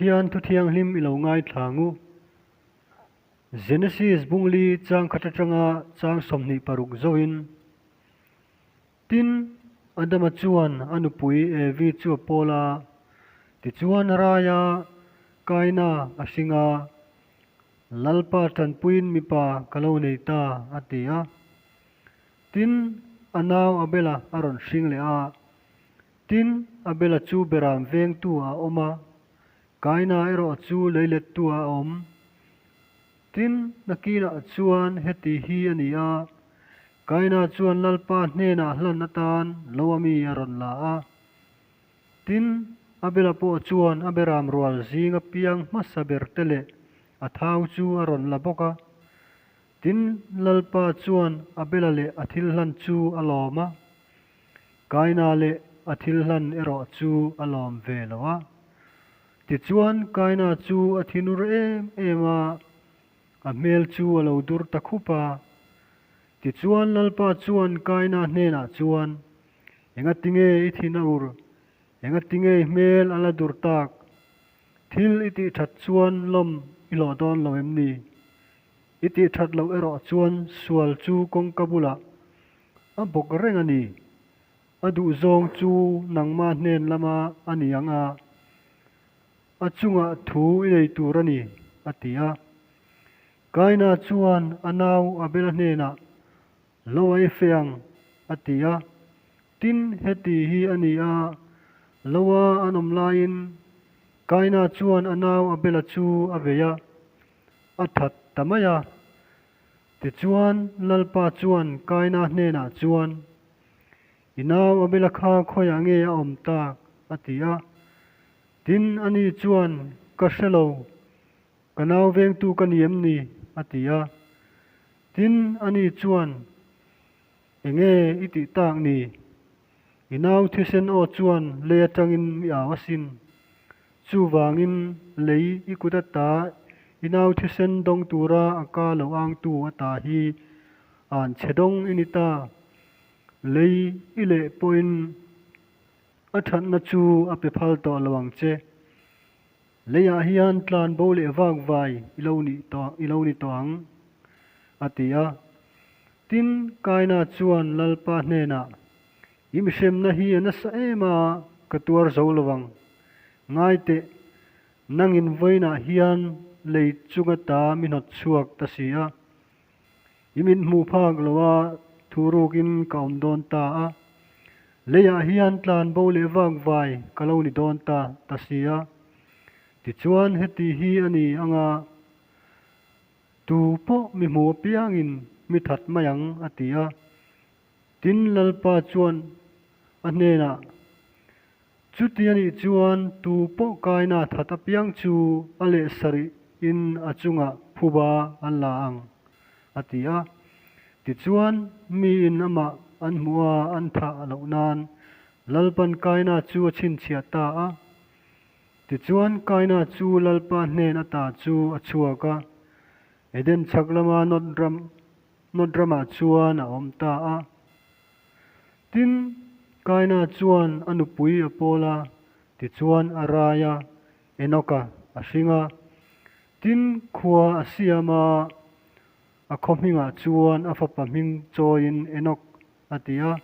Pathian thu thianghlim i lo ngaithla ngu. Genesis bungli chang khat atanga chang 26 zoin. Tin, Adama chuan a nupui Evi chu a pawl a, tichuan raia Kaina a hring a, Lalpa tanpuiin mipa ka lo nei ta, a ti a. Tin, a nau Abela a rawn hring leh a. Tin, Abela chu beram vengtu a awm a, Kaina erawh chu leilettu a awm. Tin, nakinah chuan heti hi a ni a, Kaina chuan Lalpa hnenah hlan atan lo a mi a rawn la a. Tin, Abela pawh chuan a beram rual zinga piang hmasa ber te leh a thau chu a rawn la bawk a. Tin, Lalpa chuan Abela leh a thil hlan chu a lawm a. Kaina leh a thil hlan erawh chu a lawm ve lo a. Tichuan, Kaina chu a thinur em em a, a hmel chu a lo dur ta khup a. Tichuan, Lalpa chuan Kaina hnenah chuan, Engatinge i thin a ur? Engatinge i hmel a la dur tak? Thil i tih that chuan lawm i hlawh dawn lo em ni? I tih that loh erawh chuan sual chu kawngka bulah a bawk reng a ni. A duhzawng chu nangma hnen lama a ni ang a, a chungah thu i nei tur a ni, a ti a. Kaina chuan a nau Abela hnenah, Lo a i fe ang, a ti a. Tin, heti hi a ni a, Loa an awm laiin Kaina chuan a nau Abela chu a bei a, a that ta mai a. Tichuan, Lalpa chuan Kaina hnenah chuan, I nau Abela kha khawiah nge a awm tak? a ti a. Tin, ani chuan, Ka hre lo, ka nau vengtu ka ni em ni? a ti a. Tin, ani chuan, Enge i tih tak ni? I nau thisen aw chuan lei atangin mi au asin. Chuvangin lei i kut ata i nau thisen dawng tura a ka lo angtu ata hi an chhe dawng i ni ta. Lei i leh pawhin a thatna chu a pe phal tawh lo ang che. Leiah hian tlan bo leh vak vai i lo nih tawh i lo ni tawh ang, a ti a. Tin, Kaina chuan Lalpa hnenah, I mihremna hi a nasa em a, ka tuar zo lo ang. Ngai teh, nangin vawiinah hian lei chunga ta mi hnawt chhuak ta si a. I mit hmuh phak lo a, thu rukin ka awm dawn ta a. Leiah hian tlan bo leh vak vai ka lo ni dawn ta ta si a. Tichuan heti hi a ni ang a, Tu pawh mi hmu apiangin mi that mai ang, a ti a. Tin, Lalpa chuan a hnenah, Chuti a nih chuan tu pawh kaina that apiang chu a leh sarihin a chungah phuba an la ang, a ti a. Tichuan, miin amah an hmuh a an thah loh nan Lalpan kaina chu a chhinchhiah ta a. Tichuan, kaina chu Lalpa hnen ata chu a chhuak a, Eden chhak lama Nod ram Nod ramah chuan a awm ta a. Tin, Kaina chuan a nupui a pawl a, tichuan a rai a, Enoka a hring a. Tin, khua a siam a, a khaw hmingah chuan a fapa hming chawiin Enok a ti a.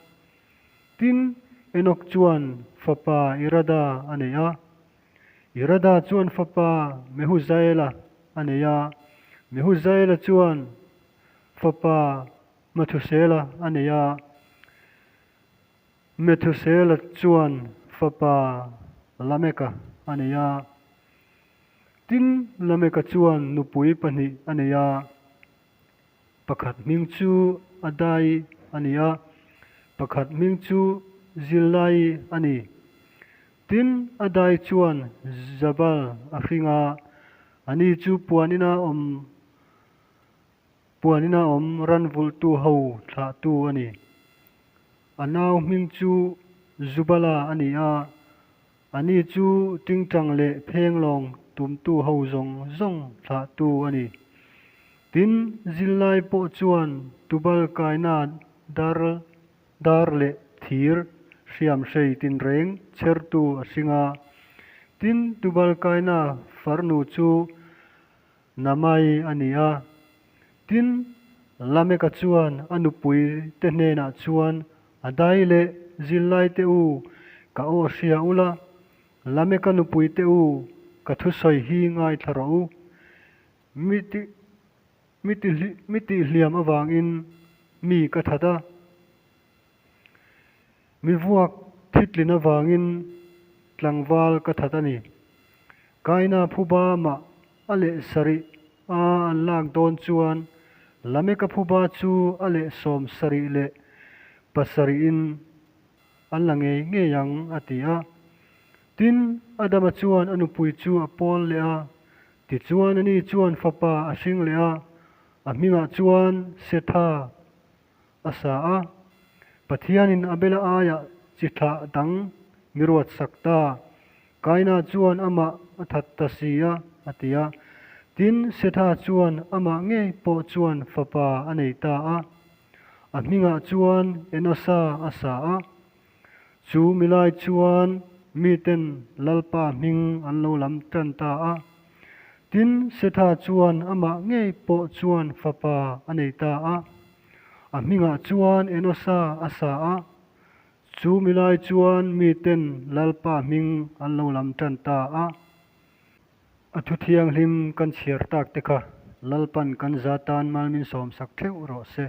Tin, Enok chuan fapa Irada a nei a. Irada chuan fapa Mehujaela a nei a, Mehujaela chuan fapa Mathusela a nei a, Methusela chuan fapa Lameka a nei a. Tin, Lameka chuan nupui pahnih a nei a, pakhat hming chu Adai a ni a, pakhat hming chu Zillai a ni. Tin, Adai chuan Jabal a hring a, ani chu puan ina awm Puan ina awm ran vulhtu ho thlahtu a ni. A nau hming chu Zubala a ni a, ani chu tingtang leh phenglawng tumtu ho zawng zawng thlahtu a ni. Tin, zirlai pawh chuan Tubal kaina dar dar leh thir hriamhrei tinreng chhertu a hring a. Tin, Tubal kaina farnu chu Namai a ni a. Tin, Lameka chuan a nupui te hnenah chuan, Adai leh Zillai te u, ka aw hria ula, Lameka nupui te u, ka thusawi hi ngaithla rawh u. Mi ti mi ti mi tihhliam avangin mi ka that a. Mi vuak thitlin avangin tlangval ka that a ni. Kaina phuba mah a leh sarih a an lak dawn chuan Lameka phuba chu a leh 70 leh pasarihin an la ngei ngei ang, a ti a. Tin, Adama chuan a nupui chu a pawl leh a, tichuan ani chuan fapa a hring leh a, a hmingah chuan Setha a sa a. Pathianin Abela aiah chi thlah dang mi ruat sak ta. Kaina chuan amah a that ta si a, a ti a. Tin, Setha chuan amah ngei pawh chuan fapa a nei ta a. A hmingah chuan Enosa a sa a. Chu milai chuan miten Lalpa hming an lo lam tan ta a. Tin, Setha chuan amah ngei pawh chuan fapa a nei ta a. A hmingah chuan Enosa a sa a. Chu milai chuan miten Lalpa hming an lo lam tan ta a. A thu thianghlim kan chhiar tak te kha Lalpan kan za tan mal min sawmsak theuh rawh se.